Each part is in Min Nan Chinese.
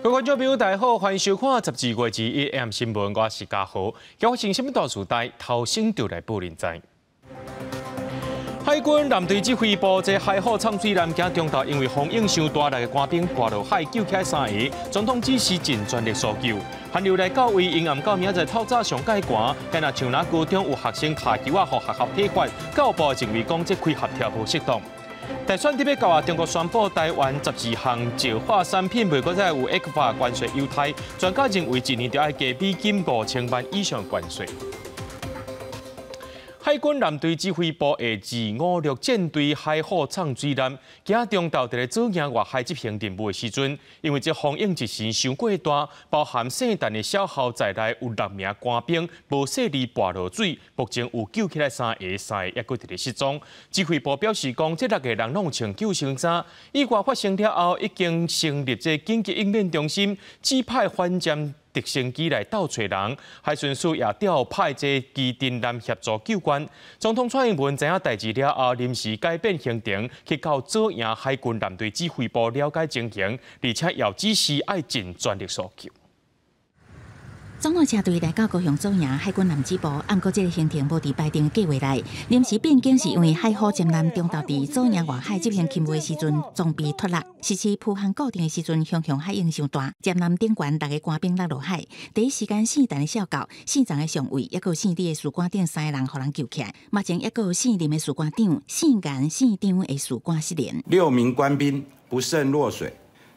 各位觀眾朋友，大家好，歡迎收看12月21 AM 新聞，我是嘉豪。今發生什麼大事代，頭先就來報您知。海軍艦隊指揮部這海虎藏水艦今中晝因為風湧傷大，六个官兵跋落海救起來三个，總統指示盡全力搜救。寒流來到位，陰暗到明仔載透早上蓋寒，敢若像若高中有學生跤球仔予學校體罰，教育部認為講這開學條無適當。大選特別到啊，中國宣布台灣12項石化產品袂閣再有 ECFA 關稅優待，專家認為一年就愛加美金5000萬以上關稅。海軍艦隊指揮部的256戰隊海虎藏水艦，今中晝佇咧左營外海執行任務的時陣，因為這風湧一時傷過大，包含姓陳的少校在內有六名官兵無細膩跋落水，目前有救起來三个，三个猶閣佇咧失蹤。指揮部表示講，這六个人攏有穿救生衫。意外發生了後，已經成立這緊急應變中心，指派反潛直升機來鬥揣人，海巡署也調派這機電艦協助救援。總統蔡英文知影代誌了後，臨時改變行程，去到左營海軍艦隊指揮部了解情形，而且又指示愛盡全力搜救。總統車隊來到高雄左營海軍艦指部，毋過這个行程無佇排定計劃內，臨時變更是因為海虎潛艦中晝佇左營外海執行勤務的時陣，裝備脫落，實施浮航固定的時陣，雄雄海湧傷大，潛艦頂懸六个官兵落落海，第一時間姓陳的少校、姓張的上尉，猶閣有姓李的士官長三个人予人救起來，目前猶閣有姓林的士官長、姓顏、姓張的士官失聯。六名官兵不慎落水，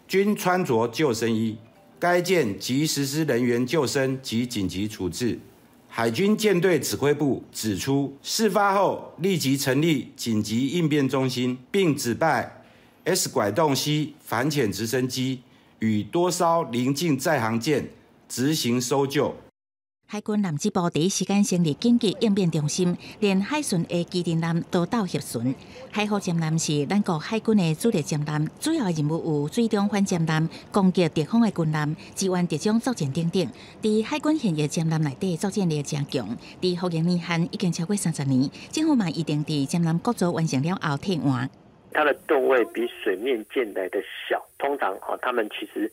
均穿著救生衣。該艦即實施人員救生及緊急處置。海軍艦隊指揮部指出，事發後立即成立緊急應變中心，並指派 S 拐洞 C 反潛直升機與多艘鄰近在航艦執行搜救。海軍艦指部第一時間成立緊急應變中心，連海巡的機電艦都到協巡。海虎潛艦是咱國海軍的主力潛艦，主要任務有水中反潛艦、攻擊敵方的軍艦、支援特種作戰等等。佇海軍現役潛艦內底作戰力誠強，佇服役年限已經超過30年，政府嘛預定佇潛艦國造完成了後替換。它的噸位比水面艦來的小，通常哈，他們其實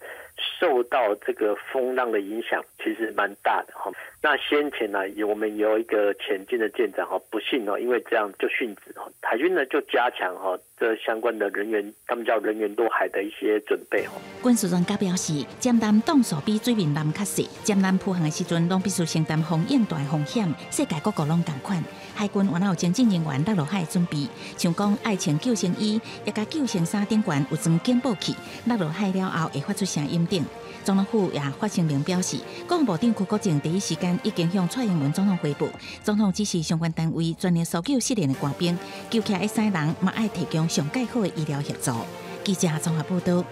受到這個風浪的影響，其實蠻大的哈。那先前呢，我們有一個潛艦的艦長哈，不幸哦，因為這樣就殉職哦。海軍呢就加強哈這相關的人員，他們叫人員落海的一些準備哦。軍事專家表示，潛艦檔數比水面艦較細，潛艦浮航的時陣攏必須承擔風湧大風險，世界各國攏仝款。海軍原來有精進人員落落海的準備，像講愛穿救生衣，也佮救生衫頂懸有裝警報器，落落海了後會發出聲音等。總統府也發聲明表示，國防部長邱國正第一時間已經向蔡英文總統匯報，總統指示相關單位全力搜救失聯的官兵，救起來的三人嘛愛提供上蓋好的醫療協助。記者綜合報道。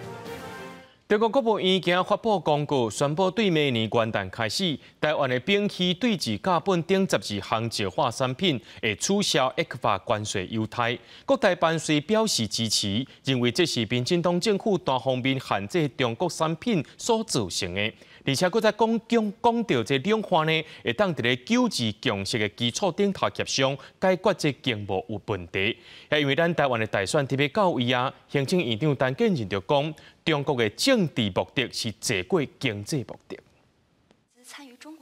中國國務院今日發布公告，宣布對明年元旦開始，台灣的丙烯對二甲苯等12項石化產品會取消 ECFA 關稅優待。國台辦雖表示支持，認為這是民進黨政府單方面限制中國產品所造成的。而且閣再講講講著這兩岸呢，會當佇咧九二共識的基礎頂頭協商解決這經貿有問題。因為咱台灣的大選特別到位啊，行政院長陳建仁就講，中國的政治目的是濟過經濟目的。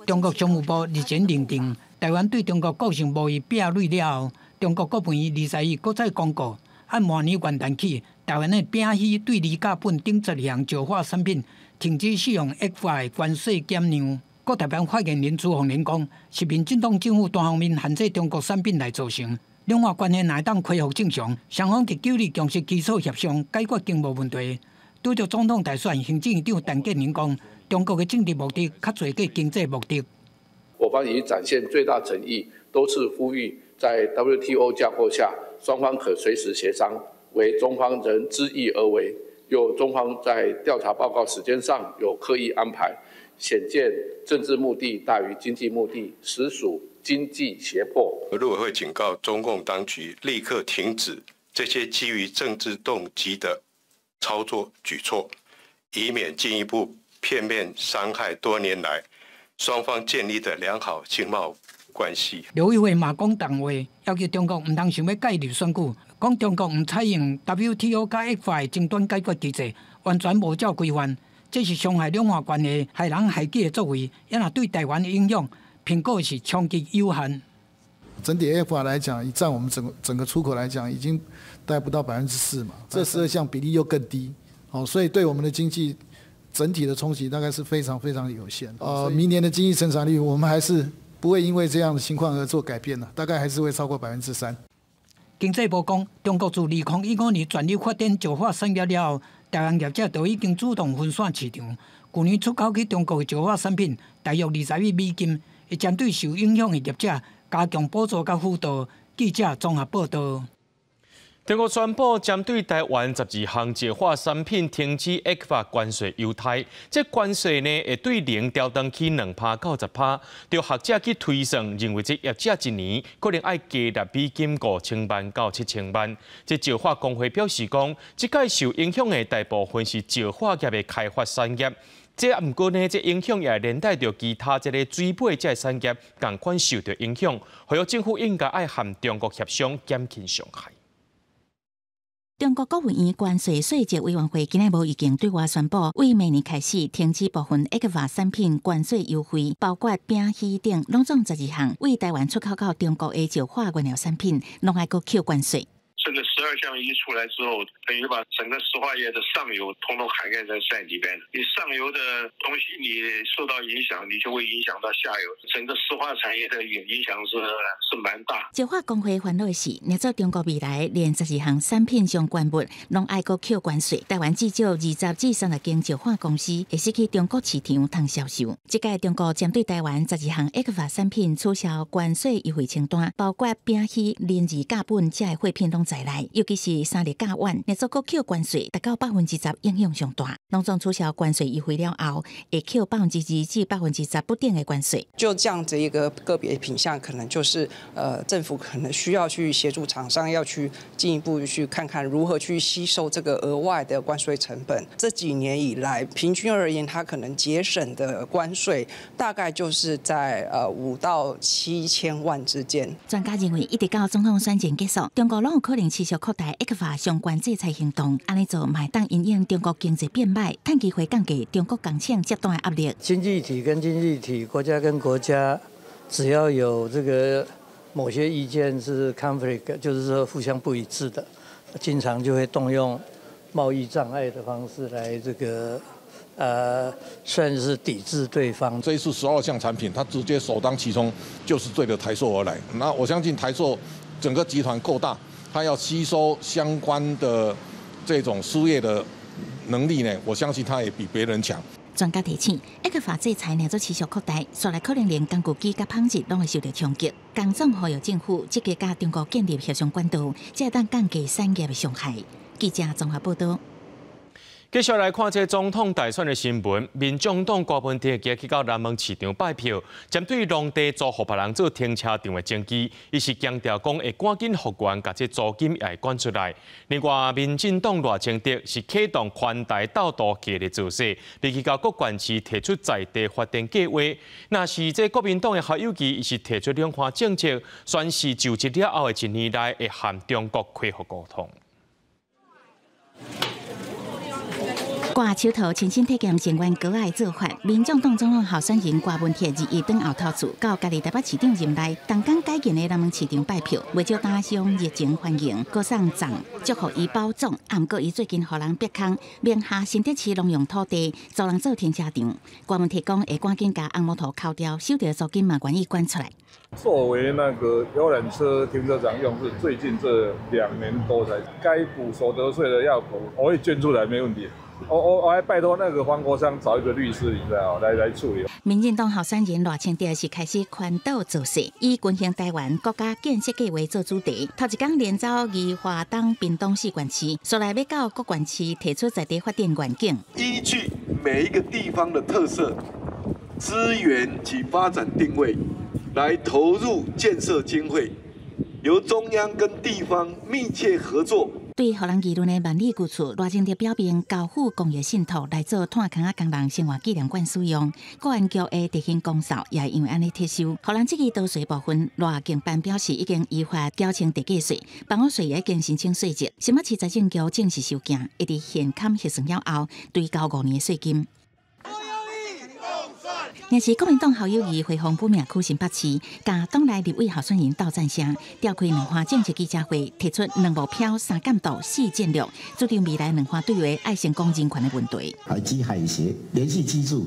中國商務部日前認定，台灣對中國構成貿易壁壘了後，中國國務院21日閣再公告，按明年元旦起，台灣的丙烯對二甲苯等12項石化產品停止使用 ECFA 關稅減讓。國台辦發言人朱鳳蓮講，是民進黨政府單方面限制中國產品來造成。兩岸關係若會當恢復正常，雙方佇九二共識基礎協商解決經貿問題。拄著總統大選，行政院長陳建仁講，中國的政治目的較濟過經濟目的。我方已展現最大誠意，多次呼籲在 WTO 架構下，雙方可隨時協商，惟中方仍執意而為。又中方在調查報告時間上有刻意安排，顯見政治目的大於經濟目的，實屬經濟脅迫。陸委會警告中共當局，立刻停止這些基於政治動機的操作舉措，以免進一步片面傷害多年來雙方建立的良好經貿關係。陸委會嘛講重話，要求中國毋通想欲介入選舉，講中國毋採用 WTO 佮 ECFA 爭端解決機制，完全無照規範。這是傷害兩岸關係、害人害己的作為，也若對台灣的影響，評估是衝擊有限。整體 ECFA 來講，以佔我們整個出口來講，已經大概不到4%嘛，這12項比例又更低，哦，所以對我們的經濟整體的衝擊大概是非常非常有限。明年的經濟成長率，我們還是不會因為這樣的情況而做改變的，大概還是會超過3%。經濟部講，中國自2015年全力發展石化產業了後，台灣業者就已經主動分散市場。去年出口去中國的石化產品大約20億美金，會針對受影響的業者加強補助佮輔導。記者綜合報道。中國宣布針對台灣12項石化產品停止 ECFA 關稅優待，這關稅呢會對零調轉去2%到10%。著學者去推算，認為這業者一年可能愛加納美金5000萬到7000萬。這石化公會表示講，這屆受影響的大部分是石化業的開發產業。這毋過呢，這影響也會連帶著其他這个水尾這个產業仝款受著影響，呼籲政府應該愛和中國協商減輕傷害。中國國務院關稅稅則委員會今仔無意見對外宣布，對明年開始停止部分 ECFA 產品關稅優惠，包括丙烯等，攏總12項，對台灣出口到中國的石化原料產品，攏愛閣扣關稅。這個12項一出來之後，等於把整個石化業的上游統統涵蓋在裡面。你上游的東西你受到影響，你就會影響到下游，整個石化產業的影響是蠻大。石化公會煩惱的是，若做中國未來連12項產品相關物攏愛閣扣關稅，台灣至少20至30間石化公司會失去中國市場通銷售。這屆中國針對台灣十二項 ECFA 產品取消關稅優惠清單，包括丙烯、磷二甲苯這個貨品攏在內，尤其是三氯甲烷，若做閣扣關稅達到10%，影響上大。攏總取消關稅優惠了後，會扣2%至10%不等的關稅。就這樣子一個個別品項，可能就是政府可能需要去協助廠商，要去進一步去看看如何去吸收這個額外的關稅成本。這幾年以來，平均而言，它可能節省的關稅大概就是在5到7千萬之間。專家認為，一直到總統選戰結束，中國攏有可能持續擴大 ECFA 相關制裁行動，按呢做嘛會當因應中國經濟變歹，趁機會降低中國工廠接單的壓力。經濟體跟經濟體，國家跟國家，只要有這個某些意見是 conflict，就是說互相不一致的，經常就會動用貿易障礙的方式來這個算是抵制對方。這一次12項產品，它直接首當其衝，就是對著台塑而來。那我相信台塑整個集團夠大，它要吸收相關的這種輸液的能力呢，我相信它也比別人強。專家提醒，ECFA 制裁若做持續擴大，紲來可能連工具機佮紡織攏會受著衝擊。工總呼籲政府積極佮中國建立協商管道，才會當降低產業的傷害。記者綜合報道。繼續來看這總統大選的新聞，民眾黨郭文鐵今去到南門市場拜票，針對農地租予別人做停車場的爭議，伊是強調講會趕緊復原，共這租金也會趕出來。另外，民進黨賴清德是啟動環台鬥度假的造勢，欲去到各縣市提出在地發展計劃。若是這國民黨的侯友宜，伊是提出兩岸政策，宣示就職了後的一年內會和中國恢復溝通。掛手套親身體驗情願割愛做法，民眾黨總統候選人郭文鐵日日轉後頭厝到家己台北市長任內，動工改建的南門市場拜票，袂少打商熱情歡迎，閣送讚祝福伊保總。啊，毋過伊最近予人逼空，名下新竹市農用土地租人做停車場。郭文鐵講會趕緊共紅毛塗敲掉，收著租金嘛願意捐出來。作為那個遊覽車停車場用，是最近這2年多才該補所得稅的要補，我會捐出來，沒問題。我還拜託那個黃國昌找一個律師，你知道來處理。民進黨候選人賴清德是開始環島造勢，以軍興台灣國家建設計畫做主題，頭一工連走宜花東屏東四縣市，紲來欲到各縣市提出在地發展願景。依據每一個地方的特色、資源及發展定位，來投入建設經費，由中央跟地方密切合作。對予人議論的萬里舊厝，賴清德表明交付公益信託來做炭匡仔工人生活紀念館使用。國安局的特勤公哨也因為按呢撤收。予人質疑逃稅部分，賴經辦表示已經依法繳清地價稅，房屋稅也已經申請稅籍。新北市財政局正式收件，會佇現勘核算了後，追繳5年的稅金。若是國民黨侯友宜回訪府命區新北市，共黨內立委候選人鬥贊聲，召開兩岸政策記者會，提出兩目標、三監督、四戰略，主張未來兩岸對話愛先講人權的問題。海基海協聯繫機制，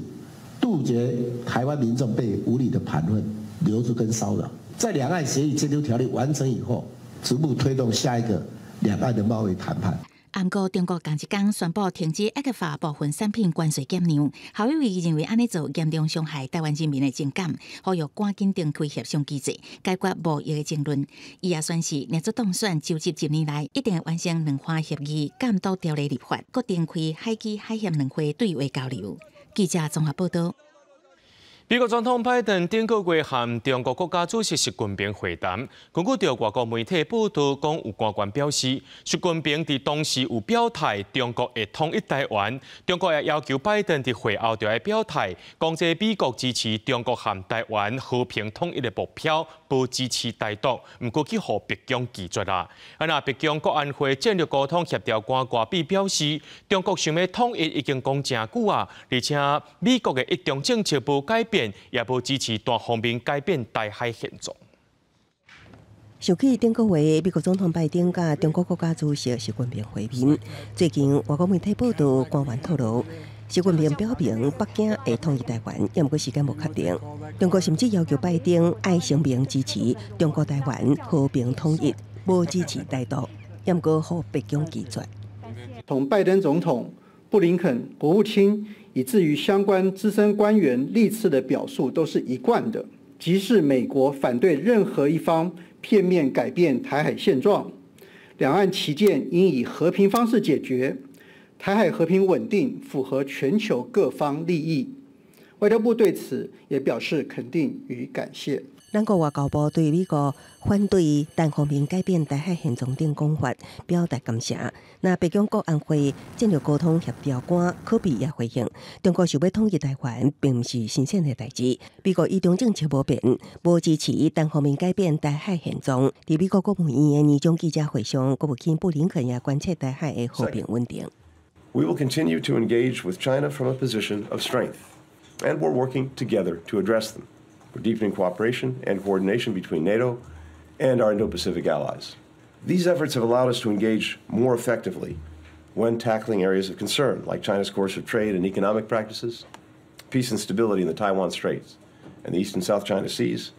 杜絕台灣民眾被無理的盤問、留住跟騷擾。在兩岸協議監督條例完成以後，逐步推動下一個兩岸的貿易談判。毋過中國仝一工宣布停止 ECFA 部分產品關稅減讓，侯友宜認為按呢做嚴重傷害台灣人民的情感，呼籲趕緊重開協商機制，解決貿易的爭論。伊也宣示，若做當選就職一年內，一定會完成兩岸協議監督條例立法，閣重開海基海協兩會對話交流。記者綜合報道。美國總統拜登頂個月和中國國家主席習近平會談。根據著外國媒體報道，講有官員表示，習近平佇當時有表態，中國會統一台灣。中國也要求拜登佇會後就愛表態，講這美國支持中國和台灣和平統一的目標，無支持台獨。毋過去予白宮拒絕啦。啊，若白宮國安會戰略溝通協調官戈比表示，中國想欲統一已經講誠久啊，而且美國的一中政策無改變，也無支持單方面改變台海現狀。想起頂個月，美國總統拜登佮中國國家主席習近平會面。最近外國媒體報道，官員透露，習近平表明北京會統一台灣，毋過時間無確定。中國甚至要求拜登愛聲明支持中國台灣和平統一，無支持台獨，毋過予白宮拒絕。從拜登總統、布林肯國務卿，以至於相關資深官員歷次的表述都是一貫的，即是美國反對任何一方片面改變台海現狀，兩岸歧見應以和平方式解決，台海和平穩定符合全球各方利益。外交部對此也表示肯定與感謝。咱國外交部對美國反對單方面改變台海現狀等講法表達感謝。那白宮國安會戰略溝通協調官柯比也回應：中國想欲統一台灣，並毋是新鮮的代誌。美國一中政策無變，無支持單方面改變台海現狀。佇美國國務院的年終記者會上，國務卿布林肯也關切台海的和平穩定。 We will continue to engage with China from a position of strength, and we're working together to address them. We're deepening cooperation and coordination between NATO and our Indo-Pacific allies. These efforts have allowed us to engage more effectively when tackling areas of concern, like China's coercive trade and economic practices, peace and stability in the Taiwan Straits and the East and South China Seas,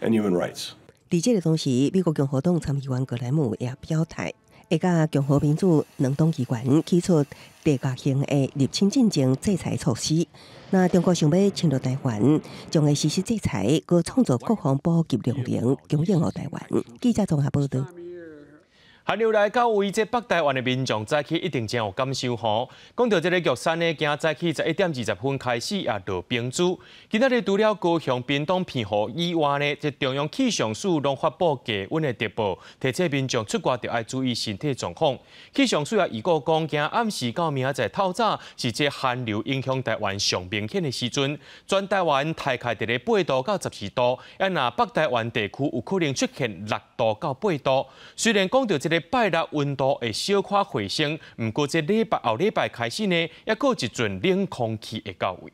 and human rights. 佇這个同時，美國共和黨參議員格萊姆也表態，會佮共和民主兩黨議員提出地價型的入侵戰爭制裁措施。若中國想欲侵略台灣，將會實施制裁，閣創造國防補給糧糧供應予台灣。記者綜合報道。寒流來到位，這北台灣的民眾早起一定真有感受吼。講到這个玉山呢，今早起11點20分開始也落冰珠。今仔日除了高雄、屏東偏雨以外呢，這中央氣象署攏發布低溫的特報，提醒民眾出外著愛注意身體狀況。氣象署也預告講，今暗時到明仔載透早是這寒流影響台灣上明顯的時陣，全台灣大概佇咧8度到14度，啊若北台灣地區有可能出現6度到8度。雖然講到這个拜六溫度會小可回升，毋過這禮拜後禮拜開始呢，猶閣有一陣冷空氣會到位。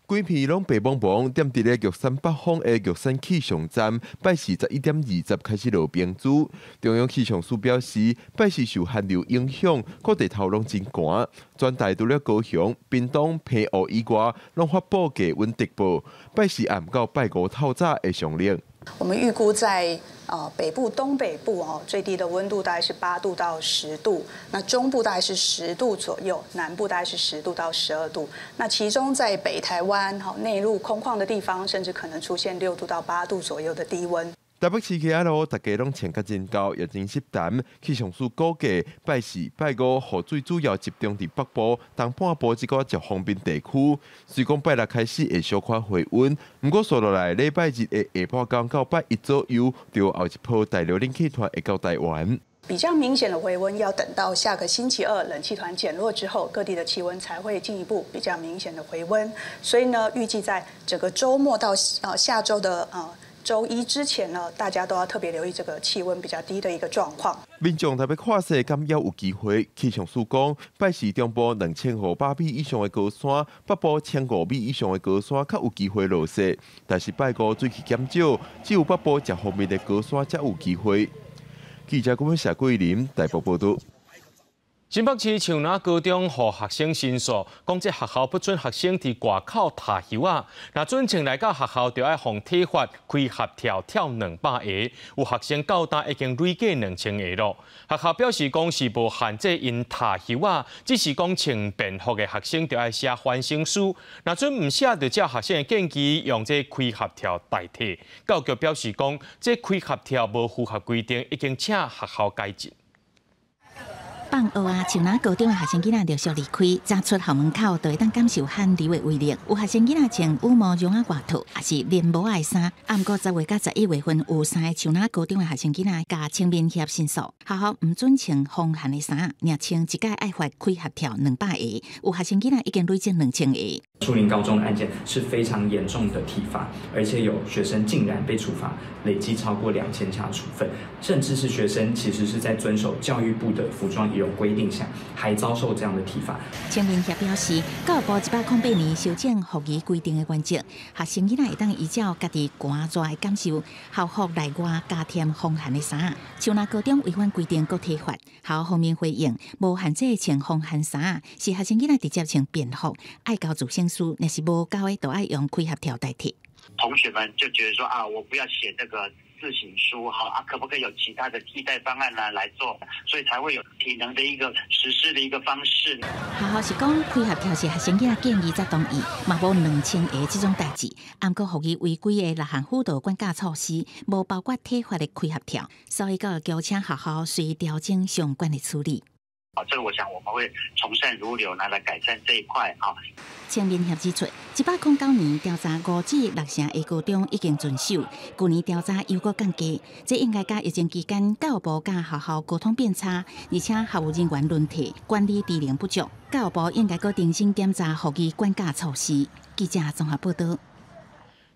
規片攏白茫茫，踮佇咧玉山北方的玉山氣象站，拜四11點20開始落冰珠。中央氣象署表示，拜四受寒流影響，各地頭攏真寒。全台除了高雄、屏東、澎湖以外，攏發布低溫特報。拜四暗到拜五透早會上冷。我們預估在北部、東北部哦，最低的溫度大概是8度到10度，那中部大概是十度左右，南部大概是10度到12度。那其中在北台灣哈內陸空曠的地方，甚至可能出現6度到8度左右的低溫。台北市街仔路，大家攏穿甲真厚，也真濕澹。氣象署估計，拜四、拜五雨水主要集中佇北部、東半部這個較方便地區。雖講拜六開始會小可回溫，毋過紲落來禮拜日的下半工到拜一左右，就後一波大陸冷氣團會到台灣。比較明顯的回溫要等到下個星期二冷氣團減弱之後，各地的氣溫才會進一步比較明顯的回溫。所以呢，預計在整個週末到下週的週一之前呢，大家都要特別留意這個氣溫比較低的一個狀況。民眾特別看雪敢猶有機會。氣象署講，拜四中部2500米以上的高山，北部1500米以上的高山較有機會落雪。但是拜五水汽減少，只有北部食蜂蜜的高山才有機會。記者郭謝桂林台北報道。新北市樹林高中予學生申訴，講這學校不准學生佇外口踏桝仔，若準穿來到學校，就愛予體罰開合跳跳200下。有學生到今已經累計2000下咯。學校表示講是無限制𪜶踏桝仔，只是講穿便服的學生就愛寫反省書，若準毋寫，就照學生的建議用這開合跳代替。教育局表示講，這開合跳無符合規定，已經請學校改進。放學啊，樹林高中的學生囡仔陸續離開，早出校門口就會當感受寒流的威力。有學生囡仔穿羽毛絨仔外套，抑是連帽仔的衫。啊，毋過10月佮11月份有三个樹林高中的學生囡仔共青民協申訴，學校毋准穿防寒的衫，若穿一擺愛罰開合跳200下。有學生囡仔已經累積2000下。樹林高中的案件是非常嚴重的體罰，而且有學生竟然被處罰累計超過2000下處分，甚至是學生其實是在遵守教育部的服裝儀容規定下，還遭受這樣的體罰。青民協表示，教育部108年修正服儀規定的原則，學生囡仔會當依照家己寒熱的感受，校服內外加添防寒的衫。樹林高中違反規定閣體罰，學校方面回應，無限制穿防寒衫，是學生囡仔直接穿便服，愛交自省書，若是無交的，就愛用開合跳代替。同學們就覺得說啊，我不要寫這個自省書，好啊，可不可以有其他的替代方案呢來做？所以才會有體能的一個實施的一個方式。學校是講開合跳是學生囡仔建議才同意，嘛無2000下這種代誌。毋過服儀違規的六項輔導管教措施，無包括體罰的開合跳，所以教育局請學校隨調整相關的處理。啊，這個我想我們會從善如流，來改善這一塊啊。青民協指出，109年調查5至6成的高中已經遵守，舊年調查又閣降低，這應該佮疫情期間教育部佮學校溝通變差，而且校務人員輪替，管理職能不足，教育部應該閣重新檢查服儀管教措施。記者綜合報道。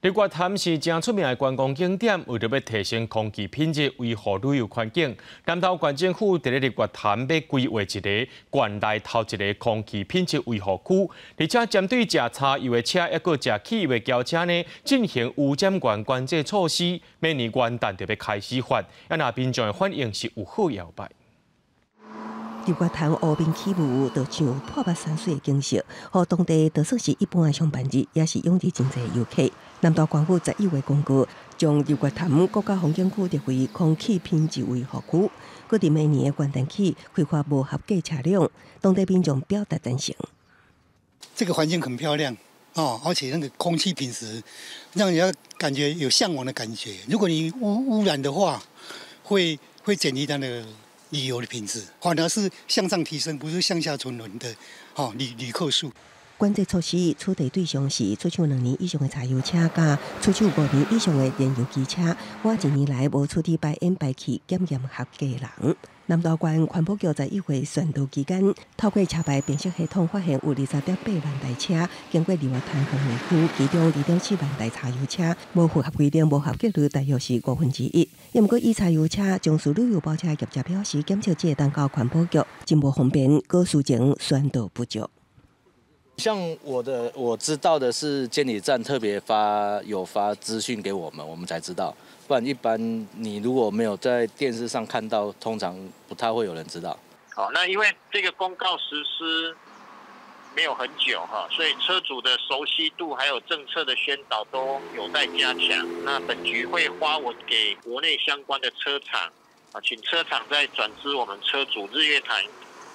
日月潭是誠出名的觀光景點，為著欲提升空氣品質、維護旅遊環境，南投縣政府佇咧日月潭欲規劃一个縣內頭一个空氣品質維護區，而且針對食柴油的車，抑閣食汽油的轎車呢，進行污染源管制措施。明年元旦就欲開始罰，啊，若民眾的反應是有好猶歹。日月潭湖面起霧，就像破目山水的景色，予當地就算是一般的上班日，也是湧入真濟遊客。南投縣府11月公告，將日月潭國家風景區列為空氣品質維護區，閣佇明年的元旦起開罰無合格車輛，當地民眾表達贊成。這個環境很漂亮哦，而且那個空氣品質，讓人家感覺有嚮往的感覺。如果你污染的話，會減低它的旅遊的品質，反而是向上提升，不是向下沉淪的。哦，旅客數。管制措施處理對象是出廠2年以上的柴油車，佮出廠5年以上的燃油機車，滿一年來無處理排煙排氣檢驗合格的人。南投縣環保局11月宣導期間，透過車牌辨識系統發現有20.8萬台車經過日月潭風景區，其中2.4萬台柴油車無符合規定，無合格率大約是1/5。毋過以柴油車從事旅遊包車業者表示，檢測這個當到環保局真無方便，閣事前宣導不足。像我知道的是監理站特別有發資訊給我們，我們才知道。不然一般你如果沒有在電視上看到，通常不太會有人知道。好，那因為這個公告實施沒有很久哈，所以車主的熟悉度還有政策的宣導都有待加強。那本局會發文給國內相關的車廠啊，請車廠再轉知我們車主日月潭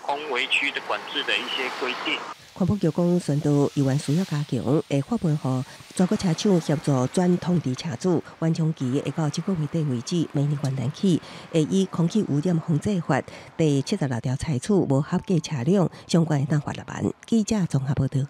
空危區的管制的一些規定。環保局講，宣導猶原需要加強，會發文予全國車廠協助轉通知車主，緩衝期會到這個月底為止。明年元旦起，會依空氣污染防治法第76條採取無合格車輛相關會當罰6萬。記者綜合報道。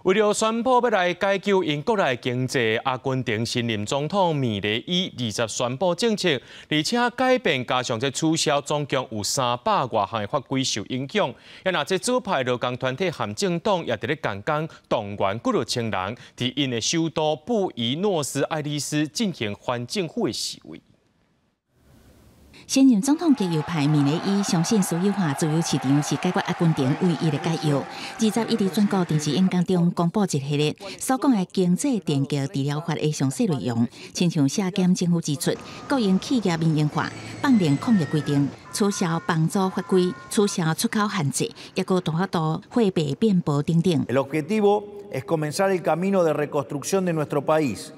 為了宣布欲來解救𪜶國內經濟，阿根廷新任總統米雷伊20宣布政策，而且改變加上這取消總共有300外項的法規受影響。啊，若這左派勞工團體和政黨也佇咧共工動員幾若千人，佇𪜶的首都布宜諾斯艾利斯進行反政府的示威。新任總統極右派米雷伊相信私有化自由市場是解決阿根廷唯一的解藥。21佇全國電視演講中公布一系列所講的經濟變革治療法的詳細內容，親像削減政府支出、國營企業民營化、放寬抗疫規定、取消房租法規、取消出口限制，抑閣大幅度貨幣變薄等等。 El objetivo es comenzar el camino de reconstrucción de nuestro país,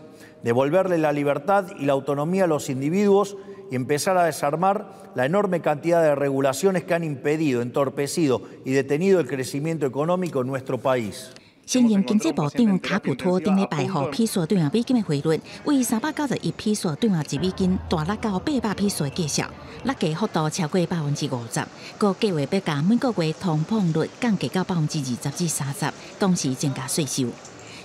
devolverle la libertad y la autonomía a los individuos y empezar a desarmar la enorme cantidad de regulaciones que han impedido, entorpecido y detenido el crecimiento económico en nuestro país. 新任經濟部長卡普托頂禮拜予披索兌換美金的匯率，為391披索兌換1美金，大落到800披索的價數，落價幅度超過50%。閣計劃欲共每個月通膨率降低到20%至30%，同時增加稅收。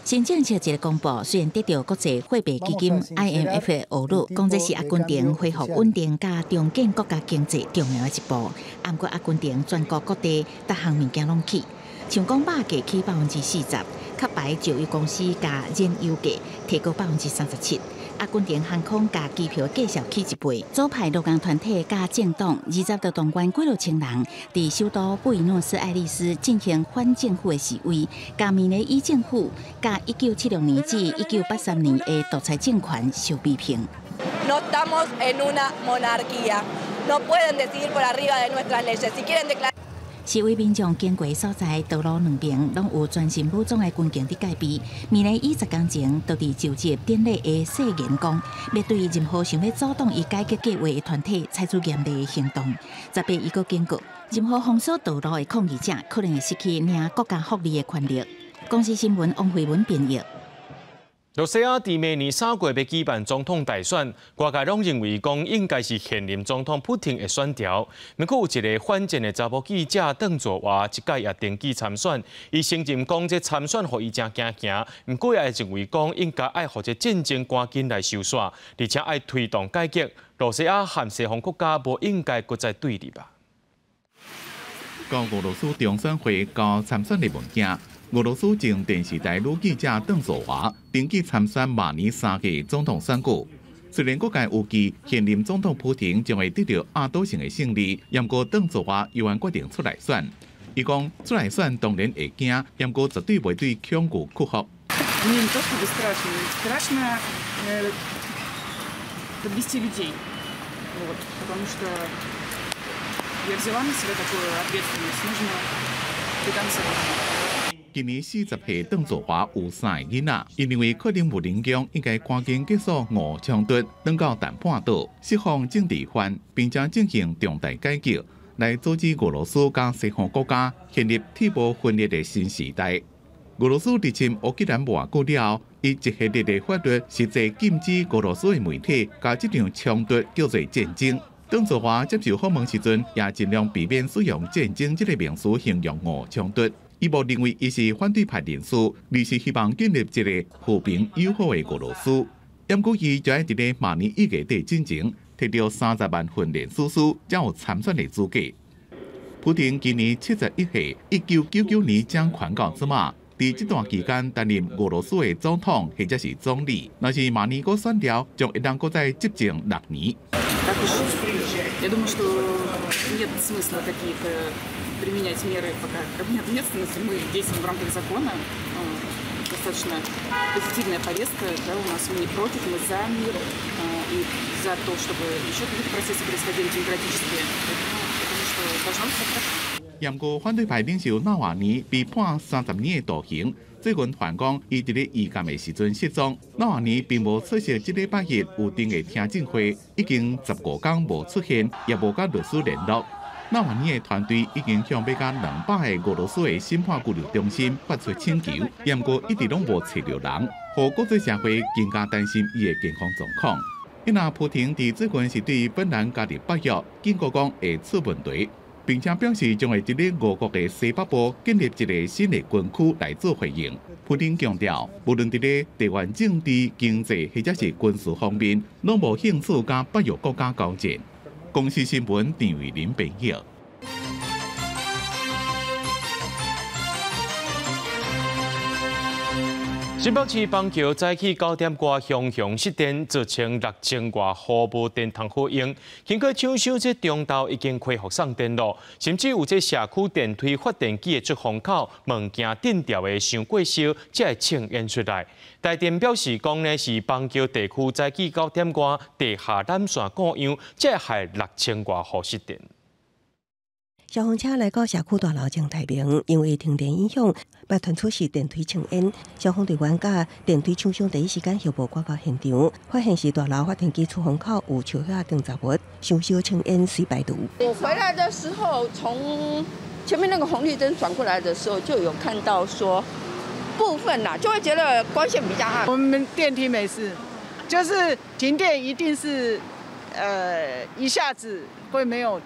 新政策一个公布，雖然得著國際貨幣基金 IMF 的呵咾，講這是阿根廷恢復穩定佮重建國家經濟重要的一步。毋過阿根廷全國各地逐項物件攏起，像講肉價起40%，殼牌石油公司共燃油價提高37%。阿根廷航空佮機票價數起一倍。左派勞工團體佮政黨20就動員幾若千人，佇首都布宜諾斯艾利斯進行反政府的示威，共米雷伊政府佮1976年至1983年的獨裁政權相批評。 No estamos en una monarquía, no pueden decidir por arriba de nuestras leyes. Si quieren declarar 示威民眾經過所在道路兩邊，攏有全身武裝的軍警佇戒備。米雷伊10工前就佇就職典禮的誓言講，欲對任何想欲阻擋伊改革計劃的團體採取嚴厲的行動。18伊閣警告，任何封鎖道路的抗議者可能會失去領國家福利的權利。公視新聞王慧文編譯。露西亞佇明年3月欲舉辦總統大選，外界攏認為講應該是現任總統普廷會選著。毋過有一个反戰的查某記者鄧佐娃，這擺也登記參選。伊承認講這參選予伊真驚驚，毋過也認為講應該愛予這戰爭趕緊來收煞，而且愛推動改革。露西亞和西方國家無應該閣再對立吧？到俄羅斯中選會交參選的文件。俄羅斯前電視台女記者鄧佐娃登記參選明年3月總統選舉。雖然各界預計現任總統普廷將會得著壓倒性的勝利，毋過鄧佐娃依然決定出來選。伊講出來選當然會驚，毋過絕對袂對恐懼屈服。 Мне не то чтобы страшно, страшно подвести людей, вот, потому что я взяла на себя такую ответственность, нужно до конца. 今年40歲，鄧佐娃有三个囡仔。伊認為克里姆林宮應該趕緊結束俄衝突，轉到談判桌，釋放政治犯，並且進行重大改革，來阻止俄羅斯佮西方國家陷入鐵無分裂的新時代。俄羅斯入侵烏克蘭無偌久了後，以一系列的法律實際禁止俄羅斯的媒體共這場衝突叫做戰爭。鄧佐娃接受訪問時陣，也盡量避免使用戰爭這个名詞形容俄衝突。伊無認為伊是反對派人士，而是希望建立一个和平友好的俄羅斯。毋過伊就愛佇咧明年1月底進前，提著30萬份聯署書，才有參選的資格。普廷今年71歲，1999年掌權到這馬，佇這段期間擔任俄羅斯的總統或者是總理。若是明年閣選著，將會當閣再執政6年。 Я думаю, что нет смысла какие-то применять меры пока ответственности. Мы действуем в рамках закона. Достаточно позитивная повестка. Да, у нас мы не против, мы за мир и за то, чтобы еще какие-то процессы происходили демократические. Я думаю, что должно быть все хорошо. 毋過反對派領袖納瓦尼被判30年的徒刑，最近傳講伊佇咧預監的時陣失蹤。納瓦尼並無出席這禮拜日預定的聽證會，已經15工無出現，也無佮律師聯絡。納瓦尼的團隊已經向欲佮200个俄羅斯的審判拘留中心發出請求，毋過一直攏無揣著人，予國際社會更加擔心伊的健康狀況。因為普廷佇最近是對芬蘭加入北約，警告講會出問題。並且表示將會佇咧俄國的西北部建立一个新的軍區來做回應。普丁強調，無論佇咧地緣政治、經濟或者是軍事方面，攏無興趣佮北約國家交戰。公視新聞陳慧琳編譯。新北市板橋早起9點外，雄雄失電，造成6000外戶無電通好用。經過搶修，這中晝已經恢復送電咯，甚至有這社區電梯發電機的出風口，物件震掉的傷過燒，才會衝煙出來。台電表示講呢，是板橋地區早起9點外地下纜線故障，才會害6000外戶失電。消防車來到社區大樓前待命，因為停電影響，捌傳出是電梯衝煙。消防隊員佮電梯廠商第一時間協助趕到現場，發現是大樓發電機出風口有樹葉等雜物，燒燒青煙隨排除。我回來的時候，從前面那個紅綠燈轉過來的時候，就有看到說部分啦，就會覺得光線比較暗。我們電梯沒事，就是停電一定是，一下子會沒有。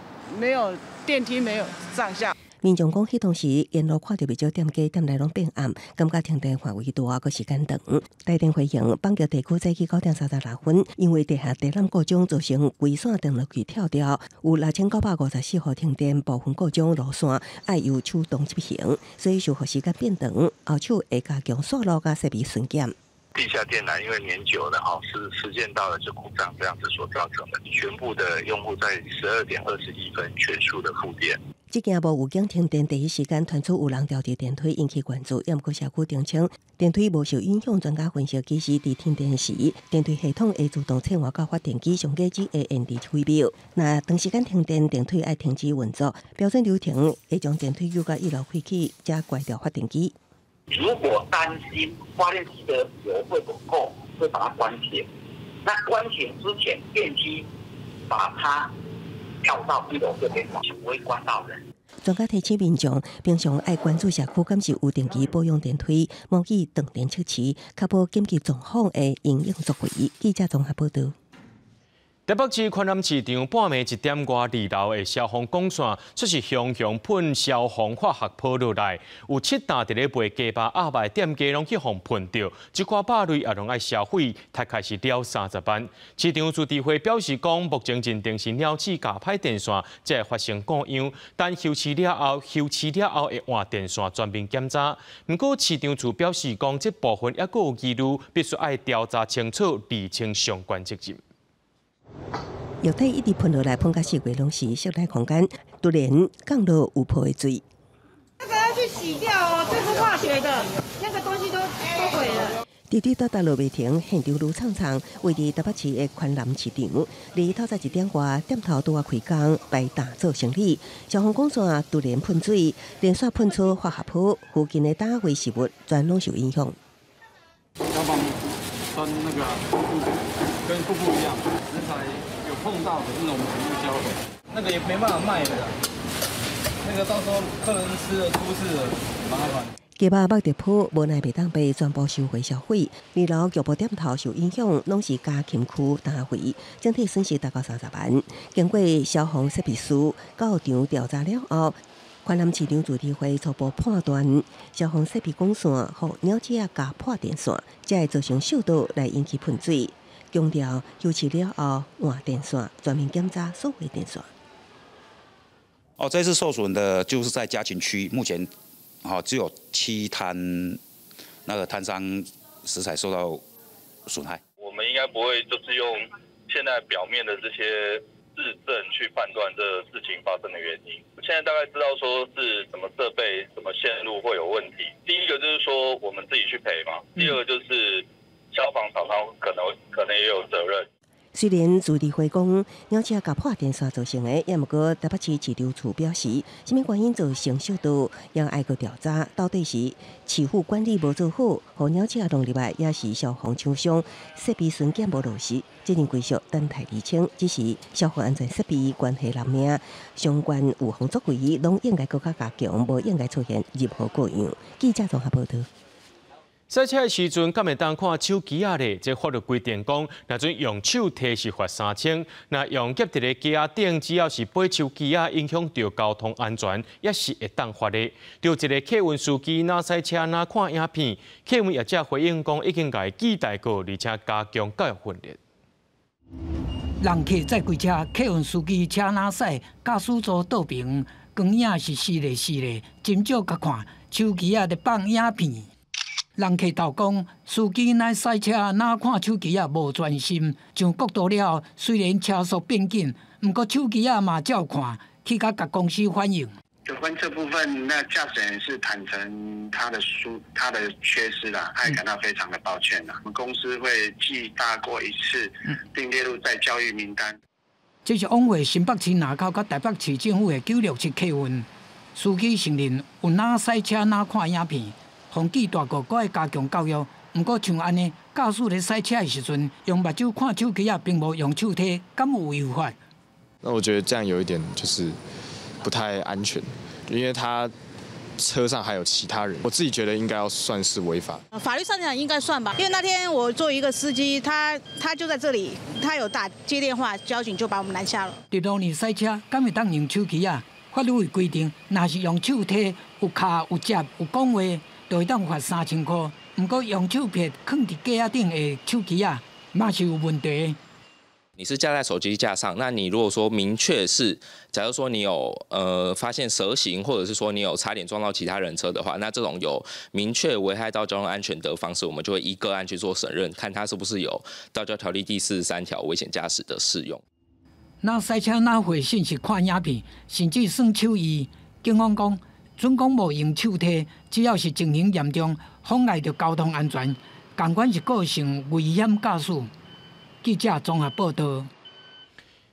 電梯沒有上下。民眾講，彼當時沿路看著袂少店家店內攏變暗，感覺停電範圍大，閣時間長。台電回應，板橋地區早起9點36分，因為地下電纜故障造成規線電路器跳掉，有6954戶停電，部分故障路線愛由手動執行，所以修復時間變長，後手會加強線路佮設備巡檢。地下電纜因為年久了，哈，時間到了就故障，這樣子所造成的。全部的用戶在12點21分全數的復電。這件無預警停電，第一時間傳出有人掉佇電梯，引起關注。也毋過社區澄清，電梯無受影響。專家分析，其實佇停電時，電梯系統會自動切換到發電機，上低只會延遲幾秒。若長時間停電，電梯愛停止運作，標準流程會將電梯救到1樓開啟，才關掉發電機。如果擔心發電機的油會不夠，會把它關停。那關停之前，電梯把它調到1樓這邊，就不會關到人。專家提醒民眾，平常愛關注社區敢是有定期保養電梯，模擬斷電測試，確保緊急狀況的應用作為。記者綜合報導。台北市寬南市場半暝1點外，2樓的消防管線出是雄雄噴消防化學泡落來，有7擔佇咧賣雞肉、鴨肉的店家攏去予噴著，這寡肉類也攏愛銷毀，大概是了30萬。市場自治會表示講，目前認定是鳥鼠咬歹電線，才會發生故障，等修葺了後會換電線全面檢查。毋過市場處表示講，這部分猶閣有疑慮，必須愛調查清楚，釐清相關責任。液體一直噴落來，噴到四圍攏是室內空間，突然降落有泡的水。這個要去洗掉哦，這是化學的，那個東西都毀了。滴滴答答落袂停，現場愈暢暢。位佇台北市的寬南市場，離透早1點外，店頭拄仔開工，擺檔做生理。消防管線突然噴水，連續噴出化學泡，附近的單位食物全攏受影響。消防栓那個跟瀑布一樣，食材有碰到的那種全部銷毀，那個也沒辦法賣的，那個到時候客人吃了出事了，麻煩。雞肉肉著泡，無奈袂當被全部收回銷毀。2樓局部店頭受影響，攏是家禽區單位，整體損失達到30萬。經過消防設備師到場調查了後，寬南市場自治會初步判斷，消防設備管線予鳥鼠咬破電線，才會造成受到來引起噴水。強調修葺了後換電線，全面檢查所有電線。哦，這次受損的就是在家禽區，目前只有7攤那個攤商食材受到損害。我們應該不會就是用現在表面的這些質證去判斷這事情發生的原因。現在大概知道說是什麼設備、什麼線路會有問題。第一個就是說我們自己去賠嘛，第二個就是消防廠商可能也有責任。雖然自治會講鳥鼠咬破電線造成的，也毋過台北市市長處表示，啥物原因造成燒到，也愛閣調查，到底是市府管理無做好，予鳥鼠弄入來，抑是消防廠商設備巡檢無落實，責任歸屬等待釐清。只是消防安全設備關係人命，相關預防作為攏應該閣較加強，無應該出現任何故障。記者綜合報導。驶車的時陣，敢會當看手機仔咧？這法律規定講，若準用手提是罰3000，若用夾佇咧機仔頂，只要是背手機仔影響著交通安全，也是會當罰的。著一个客運司機若駛車若看影片，客運業者回應講已經共伊記大過，而且加強教育訓練。人客載櫃車，客運司機車若駛，駕駛座倒爿，光影是死咧死咧，真少共看手機仔咧放影片。人客投講，司機若駛車若看手機仔無專心，上國道了後，雖然車速變緊，毋過手機仔嘛照看，去共共公司反映。有關這部分，那駕駛員是坦承他的疏他的缺失啦，他也感到非常的抱歉啦。我們公司會記大過一次，並列入再教育名單。這是往回新北市林口佮台北市政府的967客運，司機承認有若駛車若看影片。予記大過，閣愛加強教育。毋過像按呢，駕駛咧駛車的時陣，用目睭看手機仔，並無用手提，敢有違法？那我覺得這樣有一點就是不太安全，因為他車上還有其他人，我自己覺得應該要算是違法。法律上講應該算吧，因為那天我作為一個司機，他就在這裡，他有打接電話，交警就把我們攔下了。佇路面駛車，敢會當用手機仔？法律有規定，若是用手提，有敲有接有講話，就會當罰3000箍。毋過用手撇囥佇架仔頂的手機仔，嘛是有問題。你是架在手機架上，那你如果說明確是，假如說你有發現蛇行，或者是說你有差點撞到其他人車的話，那這種有明確危害到交通安全的方式，我們就會依個案去做審認，看他是不是有道交條例第43條危險駕駛的適用。若駛車若回信息看影片，甚至耍手藝，警方講，準講無用手提，只要是情形嚴重，妨礙著交通安全，仝款是構成危險駕駛。記者綜合報導。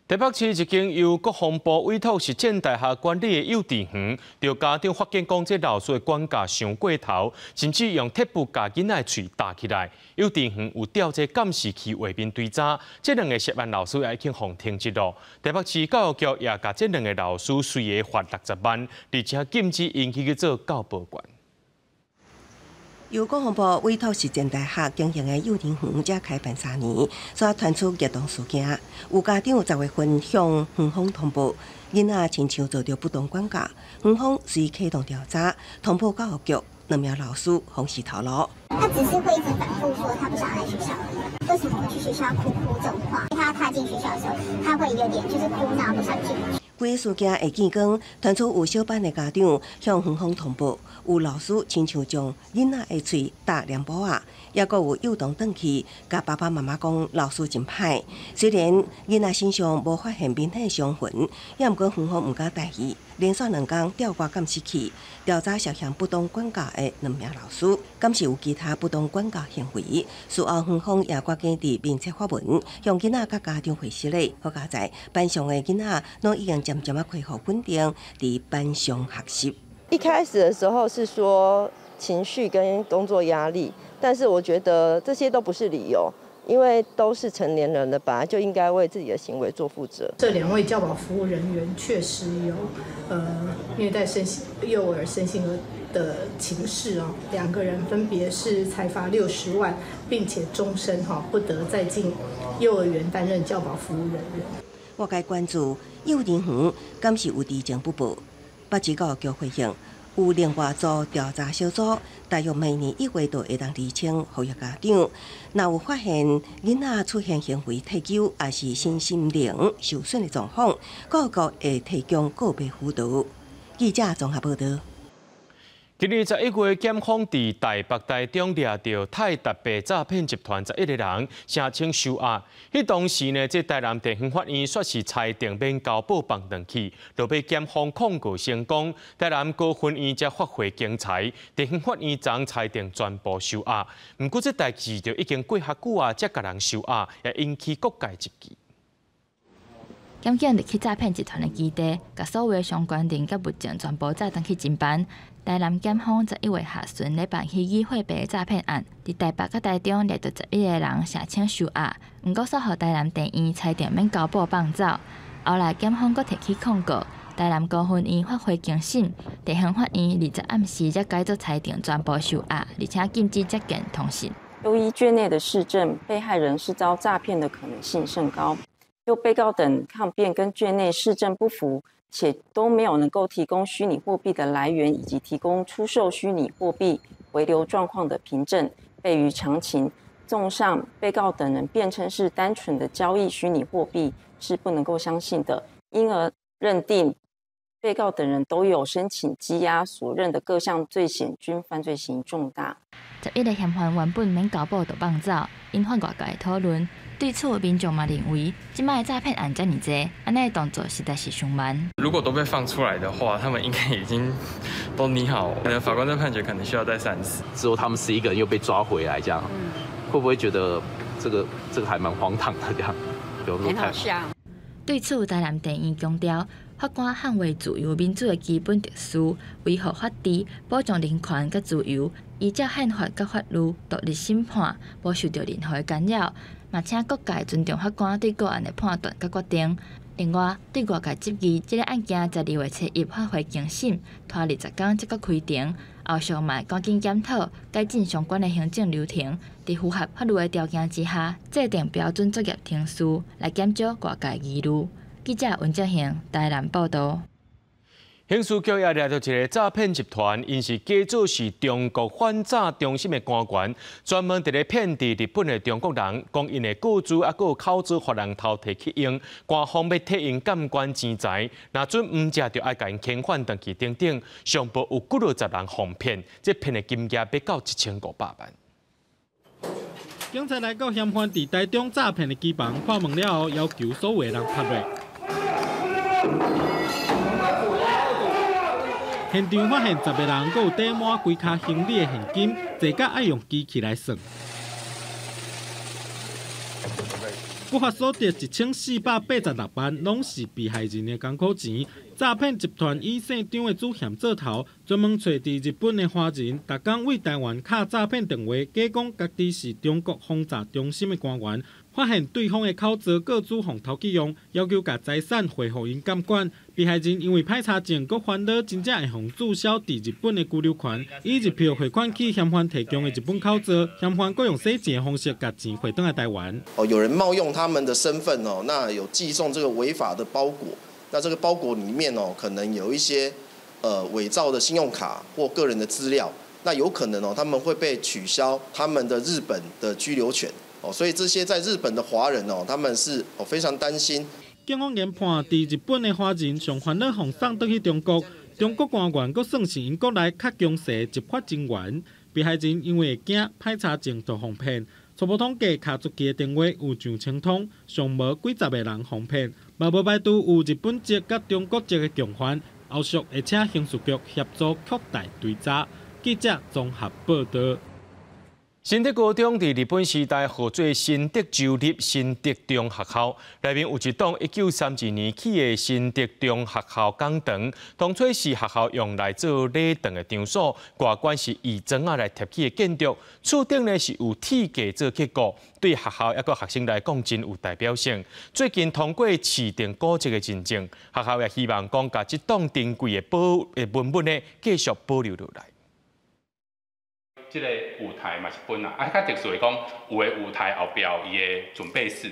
台北市一間由國防部委託實踐大學管理的幼稚園，著家長發現講，這老師的管教傷過頭，甚至用鐵布共囡仔的喙打起來。幼稚園有調這監視器畫面追查，這兩个涉案老師也已經予停職囉。台北市教育局也共這兩个老師隨額罰60萬，而且禁止𪜶去做教保員。由國防部委託實踐大學經營的幼兒園，才開辦3年，煞傳出虐童事件。有家長10月份向園方通報，囡仔親像遭著不當管教，園方隨啟動調查，通報教育局，兩名老師予辭頭路。他只是會一直反覆說他不想來學校而已。為什麼我去學校哭哭這種話？他踏進學校的時候，他會有點就是哭鬧，不想進。規个事件會見光，傳出有小班的家長向園方通報，有老師親像將囡仔的喙打黏布仔，抑閣有幼童轉去共爸爸媽媽講老師真歹。雖然囡仔身上無發現明顯傷痕，抑毋過園方毋敢大意，連續2工調掛監視器調查涉嫌不當管教的兩名老師，敢是有其他不當管教行為。事後園方也趕緊佇面冊發文，向囡仔佮家長回釋咧。好佳哉班上的囡仔攏已經漸漸仔恢復穩定，佇班上學習。一開始的時候是說情緒跟工作壓力，但是我覺得這些都不是理由，因為都是成年人了，本來就應該為自己的行為做負責。這兩位教保服務人員確實有虐待身心幼兒身心的情事哦，兩個人分別是裁罰60萬，並且終身哈不得再進幼兒園擔任教保服務人員。外界關注幼兒園敢是有知情不報，北市教育局回應有另外組調查小組，大約明年1月就會當釐清，呼籲家長，若有發現囡仔出現行為退勼，抑是身心靈受損的狀況，教育局會提供個別輔導。記者綜合報導。今年11月，檢方佇台北、台中掠著泰達幣詐騙集團11個人，聲稱收押。彼當時呢，這台南地方法院煞是裁定免交保放轉去，落尾檢方控告成功，台南高分院才發回經裁，地方法院昨裁定全部收押。毋過這代誌就已經過較久啊，才共人收押，也引起各界質疑。檢警入去詐騙集團的基地，共所有的相關人佮物證全部載轉去偵辦。台南檢方11月下旬咧辦虛擬貨幣詐騙案，佇台北佮台中掠著11個人，聲稱收押，毋過煞予台南地院裁定免交保放走。後來檢方閣提起控告，台南高分院发回更审，地方法院20暗时才改做裁定全部受押，而且禁止接见通讯。由于卷内的事证，被害人是遭诈骗的可能性甚高。又被告等抗辩跟卷内事证不符，且都没有能够提供虚拟货币的来源以及提供出售虚拟货币回流状况的凭证，悖于常情。综上，被告等人辩称是单纯的交易虚拟货币是不能够相信的，因而认定被告等人都有申请羁押所认的各项罪嫌，均犯罪嫌疑重大。11个嫌犯原本免交保就放走，引发外界讨论。对此，民众嘛认为，这摆诈骗案遮尔济，按呢动作实在是伤慢。如果都被放出来的话，他们应该已经都拟好，可能法官的判决可能需要再三思。之后他们11个人又被抓回来，这样会不会觉得这个还蛮荒唐的？这样，很好笑。对此，台南地院强调，法官捍卫自由民主的基本秩序，维护法治，保障人权佮自由，依照宪法佮法律独立审判，无受到任何的干扰。嘛，请各界尊重法官对个案的判断佮决定。另外，对外界质疑，这个案件12月初一发回更审，拖20天才阁开庭，后续嘛会赶紧检讨，改进相关的行政流程，伫符合法律的条件之下，制定标准作业程序，来减少外界疑虑。记者温正兴台南报道。刑事局也掠著一个诈骗集团，𪜶是假做是中国反诈中心的官员，专门伫咧骗伫日本的中国人，讲𪜶会告知犹阁有口座予人偷提去用，官方欲替𪜶监管钱财，若准毋食就爱共𪜶遣返转去等等，上报有几落十人予骗，这骗的金额欲到1500万。警察来到嫌犯伫台中诈骗的机房，破门了后，要求所有人拍落。现场发现10个人，阁有底满规卡行李的现金，济甲爱用机器来算。不法所得1486万，拢是被害人的艰苦钱。诈骗集团以姓张的主嫌做头，专门揣伫日本的华人，逐工为台湾敲诈骗电话，假讲家己是中国防诈中心的官员。发现对方的口座个资予偷去用，要求共财产汇予𪜶监管。被害人因为歹查证，阁烦恼真正会予注销伫日本的居留权，以日票汇款去嫌犯提供的日本口座，嫌犯阁用洗钱的方式共钱汇转来台湾。哦，有人冒用他们的身份哦，那有寄送这个违法的包裹，那这个包裹里面哦，可能有一些伪造的信用卡或个人的资料，那有可能哦，他们会被取消他们的日本的居留权。哦，所以这些在日本的华人哦，他们是非常担心。警方研判，伫日本的华人上烦恼，予送转去中国，中国官员阁算是𪜶国内较强势的执法人员。被害人因为会惊歹查证就予骗，初步统计，敲出去的电话有上千通，上无几十个人予骗，嘛无排除有日本籍佮中国籍的共犯。后续会请刑事局协助扩大追查。记者综合报道。新竹高中伫日本时代号做新竹州立新竹中学校，内面有一栋1932年起的新竹中学校讲堂，当初是学校用来做礼堂的场所，外观是以砖仔来贴起的建筑，厝顶呢是有铁架做结构，对学校抑阁学生来讲真有代表性。最近通过市定古迹的认证，学校也希望讲共这栋珍贵的文物呢继续保留落来。这个舞台嘛是分啊，较特殊的讲，有的舞台后壁有伊的准备室，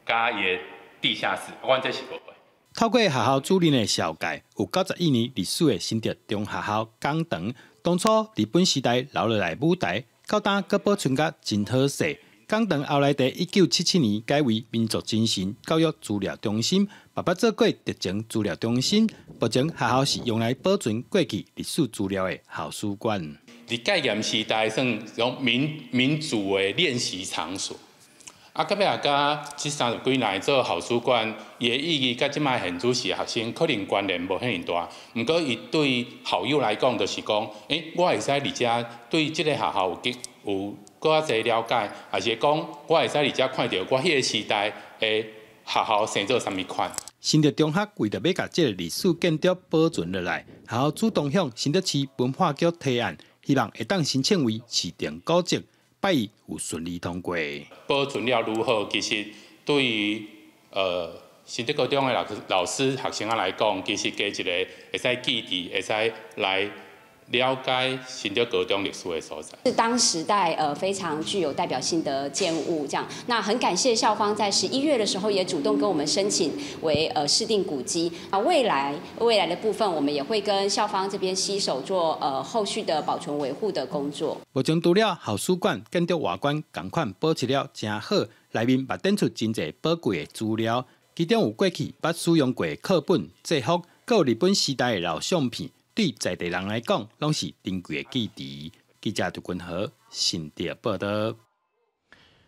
佮伊的地下室，阮这是无的。透过学校主任的绍介，有91年历史的新竹中学校讲堂，当初日本时代留落来舞台，到今阁保存甲真好势。讲堂后来伫1977年改为民族精神教育资料中心，嘛捌做过特情资料中心。目前学校是用来保存过去历史资料的校史馆。伫戒严时代，算种民主的练习场所。啊，到尾仔佮这30几年做校史馆，伊的意义佮这摆现主时学生可能关联无遐尔大。毋过，伊对校友来讲，就是讲，我会使伫遮对这个学校有阁较济了解，抑是讲我会使伫遮看著我彼个时代的学校生做啥物款。新竹中学为著欲共这个历史建筑保存落来，学校主动向新竹市文化局提案。希望会当申请为市定古迹，拜一有顺利通过。保存了如何，其实对于新竹高中的老师、學生仔來講，其實加一个會使記佇，會使來了解新竹高中歷史的所在。是當時代非常具有代表性的建物，這樣。那很感謝校方在11月的時候也主動跟我們申請為市定古蹟。啊，未來的部分，我們也會跟校方這邊攜手做後續的保存維護的工作。目前除了校史館建築外觀仝款保持了誠好，內面嘛展出真濟寶貴的資料，其中有過去捌使用過的課本、制服，閣有日本時代的老相片。對在地人來講，攏是珍貴的記憶。記者杜君和新竹報導。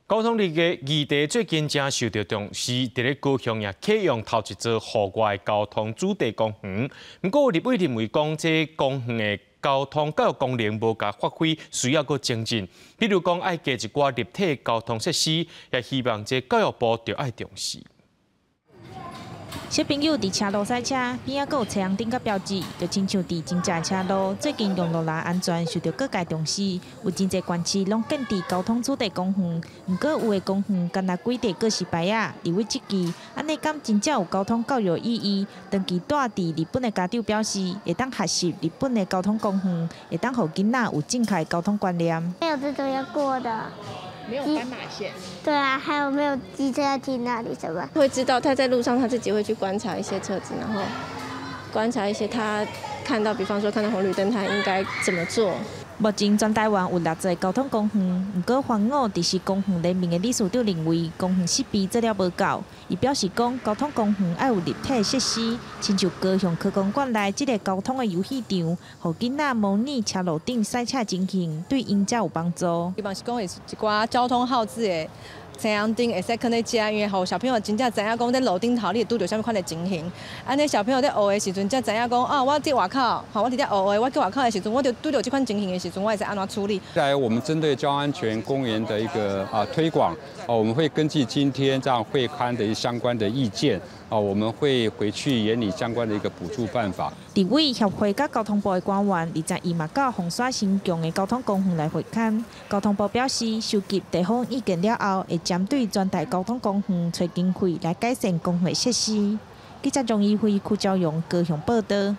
交通的議題最近正受到重視，佇咧高雄也啟用頭一座戶外交通主題公園。毋過，立委認為講，這公園的交通教育功能無共發揮，需要閣精進。比如講，愛加一寡立體交通設施，也希望這教育部著愛重視。小朋友佇車路賽車，邊仔閣有青紅燈佮標誌，就親像佇真正車路。最近用路人安全受到各界重視，有真濟縣市攏建置交通主題公園。毋過有的公園干焦幾塊告示牌仔，立委質疑，按呢敢真正有交通教育意義？長期蹛佇日本的家長表示，會當學習日本的交通公園，會當予囡仔有正確交通觀念。沒有這種要過的。沒有斑馬線。對啊，還有沒有機車要停那裡什麼？會知道他在路上，他自己會去觀察一些車子，然後觀察一些他看到，比方說看到紅綠燈，他應該怎麼做。目前全台灣有六座交通公園，毋過環五佇是公園聯盟的理事長認為，公園設備做了無夠。伊表示講，交通公園愛有立體設施，親像高雄科工館內這个交通的遊戲場，予囡仔模擬車路頂賽車情形，對𪜶才有幫助。希望是講會一寡交通號誌的青紅燈會使囥佇遮，因為予小朋友真正知影講，佇路頂頭你會拄著啥物款的情形。按呢小朋友佇學的時陣，才知影講，啊，我佇外口，吼，我佇遮學的，我去外口的時陣，我就拄著這款情形的時陣，我會使按怎處理。再來，我們針對交通安全公園的一個推廣，我們會根據今天這樣會勘的相關的意見，我們會回去研擬相關的一個補助辦法。立委協會佮交通部的官員，22嘛到鳳山新強的交通公園來會勘。交通部表示，收集地方意見了後，會針對全台交通公園揣經費來改善公園設施。記者張怡輝、柯昭榮高雄報導。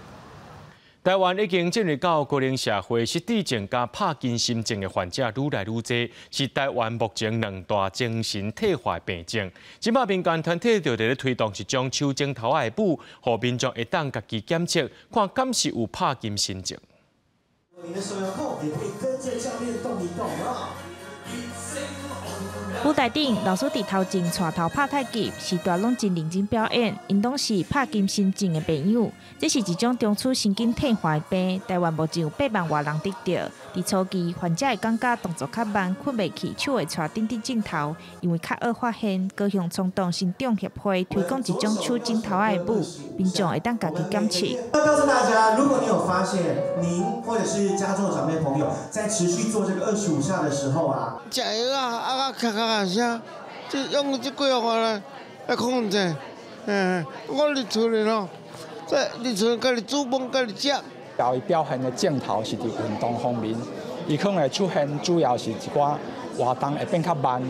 台灣已經進入到高齡社會，失智症佮帕金森症的患者愈來愈濟，是台灣目前兩大精神退化病症。這擺民間團體就佇咧推動一種手指頭仔的舞，予民眾會當家己檢測，看敢是有帕金森症。你的手有空，也可以跟着教練動一動啊。舞台頂，老師佇頭前帶頭拍太極，序大攏真認真表演。𪜶攏是帕金森症的病友，這是一種中樞神經退化的病。台灣目前有8萬外人得著。佇初期，患者會感覺動作較慢，睏袂去，手會掣頂佇枕頭，因為較易發現。高雄衝動神長協會推廣一種手指頭仔的舞，民眾會當家己檢測。要告訴大家，如果你有發現您或者是家中的長輩朋友在持續做這個25下的時候啊，食藥啊，啊，咔咔咔聲，就用這幾樣來控制。我佇厝裡咯，在佇厝家己煮飯，家己食。伊表現的症頭是佇運動方面，伊可能會出現主要是一寡活動會變較慢，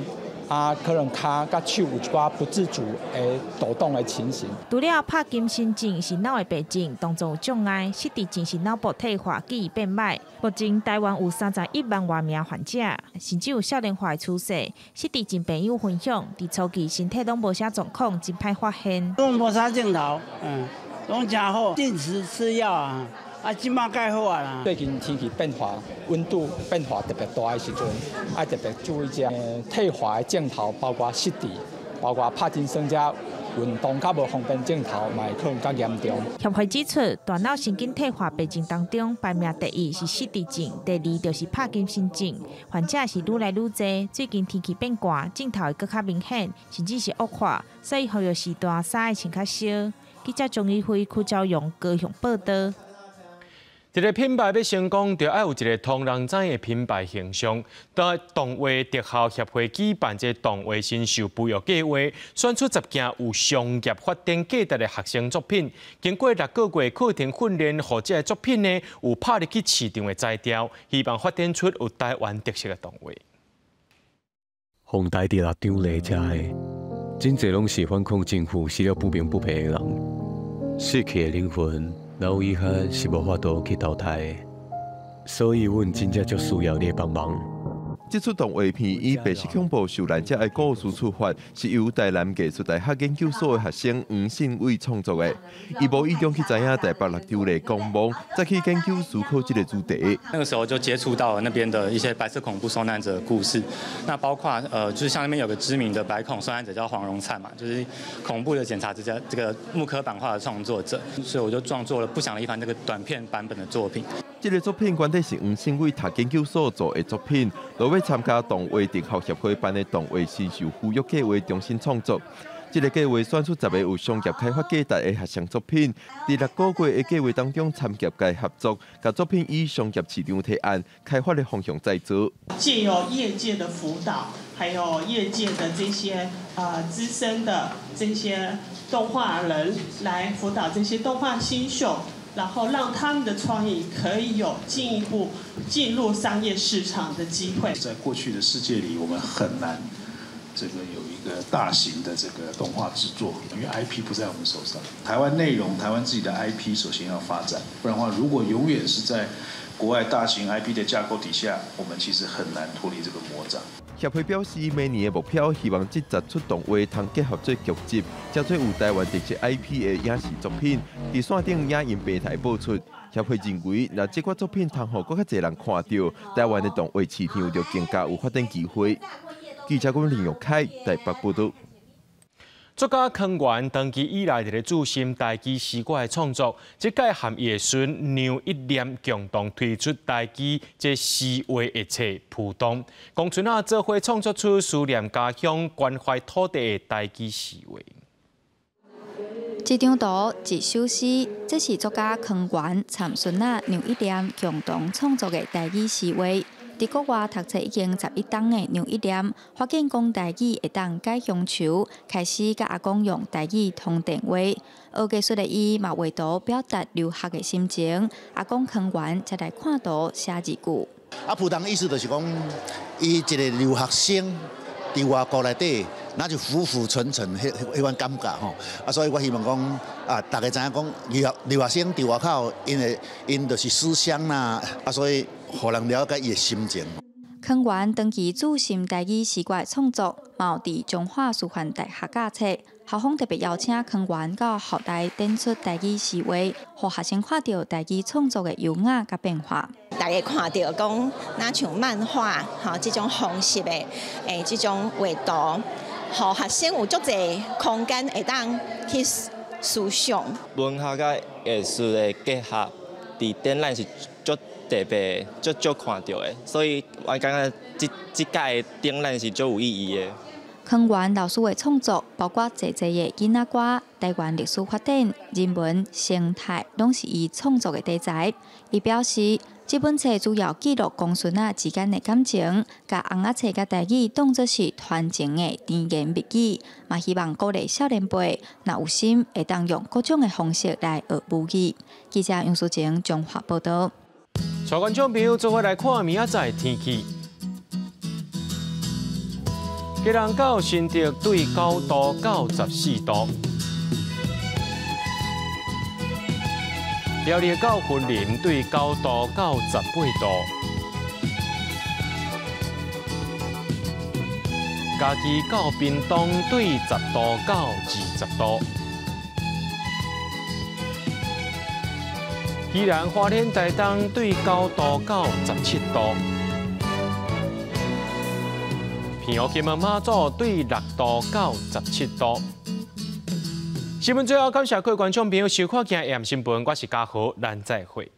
可能跤佮手有一寡不自主會抖動的情形。除了帕金森症是腦的病症，動作有障礙，失智症是腦部退化，記憶變䆀。目前台灣有31萬外名患者，甚至有少年化的趨勢。失智症病友分享，佇初期身體攏無啥狀況，真歹發現。攏無啥症頭，攏誠好，定時吃藥啊。啊，這馬較好啊啦。最近天氣變化，溫度變化特別大的時陣，愛特別注意這退化的症頭，包括失智，包括帕金森這運動較無方便症頭，嘛會可能較嚴重。協會指出，大腦神經退化病症當中，排名第一是失智症，第二就是帕金森症。患者是愈來愈濟，最近天氣變寒，症頭會閣較明顯，甚至是惡化，所以呼籲時段衫愛穿較少。記者張怡輝、柯昭榮高雄報導。一个品牌欲成功，就愛有一个予人知的品牌形象。當動畫特效協會舉辦這動畫新秀培育計劃，選出10件有商業發展價值的學生作品。經過6個月課程訓練，予這个作品呢有拍入去市場的才調，希望發展出有台灣特色的動畫。風台佇六張犁遮的，真濟攏是反抗政府、死了不明不白的人，死去的靈魂，老遺憾是無法度去投胎的，所以阮真正足需要你的幫忙。這齣動畫片以白色恐怖受難者的故事出發，是由台南藝術大學研究所的學生黃信偉創作的。伊無意中去知影台北六張犁公墓，再去研究思考這個主題。那個時候就接觸到了那邊的一些白色恐怖受難者的故事，那包括就是像那邊有個知名的白恐受難者叫黃榮燦嘛，就是恐怖的檢查之家這個木刻版畫的創作者，所以我就創作了《不祥的一番》這個短片版本的作品。這個作品原底是黃信偉讀研究所做的作品，落尾參加動畫特效協會辦的動畫新秀孵育計劃重新創作。這個計劃選出10個有商業開發價值的學生作品，佇6個月的計劃當中參業界合作，共作品以商業市場提案開發的方向再做。藉由業界的輔導，還有業界的這些資深的這些動畫人來輔導這些動畫新秀。然後讓他們的創意可以有進一步進入商業市場的機會。在過去的世界裡，我們很難這個有一個大型的這個動畫製作，因為 IP 不在我們手上。台灣內容，台灣自己的 IP 首先要發展，不然的話，如果永遠是在國外大型 IP 的架構底下，我們其實很難脫離這個魔掌。協會表示，明年的目標希望這10齣動畫通結合做劇集，製作有台灣特色 IP 的影視作品，佇線頂影音平台播出。協會認為，若這款作品通予閣較濟人看著，台灣的動畫市場就更加有發展機會。記者郭林玉凱台北報導。作家康源長期以來佇咧注心台語詩歌的創作，這屆和伊的孫梁一念共同推出台語這詩畫的冊《浦東》，公孫仔做伙創作出思念家鄉、關懷土地的台語詩畫。一張圖，一首詩，這是作家康源參孫仔梁一念共同創作的台語詩畫。佇國外讀冊已經11冬的梁一念，發現講台語會當解鄉愁，開始佮阿公用台語通電話。學藝術的伊嘛畫圖表達留學的心情，阿公康源才來看圖寫字句。啊，浦東意思就是講，伊一個留學生佇外國內底，那就浮浮沉沉，彼款感覺吼。啊，所以我希望講，啊，大家知影講，留學生佇外口，𪜶就是思鄉啦，啊，所以。予人了解伊的心情。康源長期注心台語詩歌的創作，嘛有佇彰化師範大學教冊。校方特別邀請康源到校內展出台語詩畫，予學生看著台語創作的優雅佮變化。大家看著講，若像漫畫吼這種方式的這種畫圖，予學生有足濟空間會當去思想。文學佮藝術的結合，佇展覽是足特別、足少看著的，所以我感覺這屆的展覽是足有意義的。康源老師的創作，包括濟濟的囡仔歌、台灣歷史發展、人文、生態，攏是伊創作的題材。伊表示，這本冊主要記錄公孫仔之間的感情，共尪仔冊佮台語當作是傳情的甜言蜜語，嘛希望鼓勵少年輩，若有心會當用各種的方式來學母語。記者楊淑晴彰化報導。帶觀眾朋友做伙來看明仔載天氣。基隆到新竹對9度到14度，苗栗到雲林對9度到18度，嘉義到屏東對10度到20度。宜蘭花蓮台東對9度到17度，澎湖金門馬祖對6度到17度。新聞最後感謝各位觀眾朋友收看今日新聞，我是嘉豪，咱再會。